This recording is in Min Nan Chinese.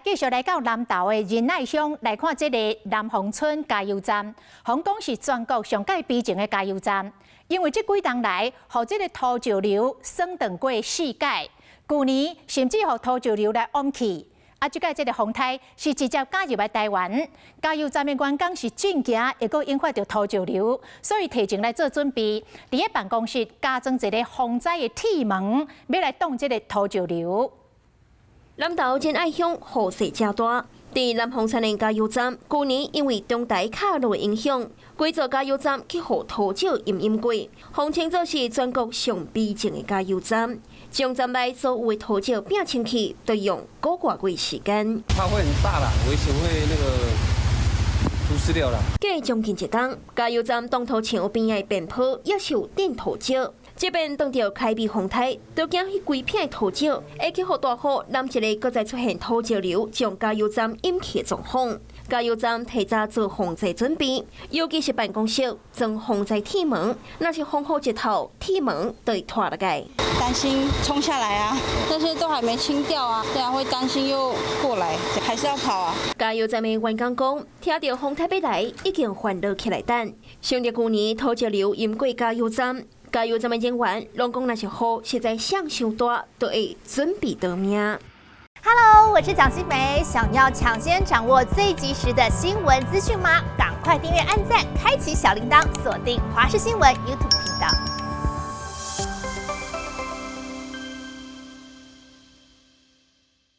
繼續來到南投的仁愛鄉來看這個南豐村加油站，予人講是全國上蓋悲情的加油站，因為這幾冬來，予這個土石流損斷過四擺，舊年甚至予土石流來淹去。啊，這擺這個風颱是直接加入來台灣，加油站的員工是真驚會閣引發著土石流，所以提前來做準備，佇咧辦公室加裝一個防災的鐵門，欲來擋這個土石流。南投仁愛鄉雨勢誠大，佇南豐村的加油站，舊年因為中台卡路影響，規座加油站去予土石淹淹過，號稱做是全國上悲情的加油站。將站內所有的土石拚清去，都用個外月時間。它會很大啦，危險會那個土石流啦。過將近一冬，加油站擋土牆邊的邊坡也是有墊土石。這擺當著開美風颱，都驚彼規片土石會去予大雨淋一下，閣再出現土石流，將加油站淹去的狀況。加油站提早做防災準備，尤其是辦公室裝防災鐵門，若是風雨一透，鐵門就會脫落來。擔心沖下來啊，這些都還沒清掉啊，對啊，會擔心又過來，還是要跑啊。加油站的員工講，聽著風颱欲來，已經煩惱起來等。想著舊年土石流淹過加油站。加油站的人員攏講，若是雨實在響傷大，就會準備逃命。 Hello，我是蔣新梅，想要搶先掌握最及時的新聞資訊嗎？趕快訂閱、按讚、開啟小鈴鐺，鎖定華視新聞 YouTube 頻道。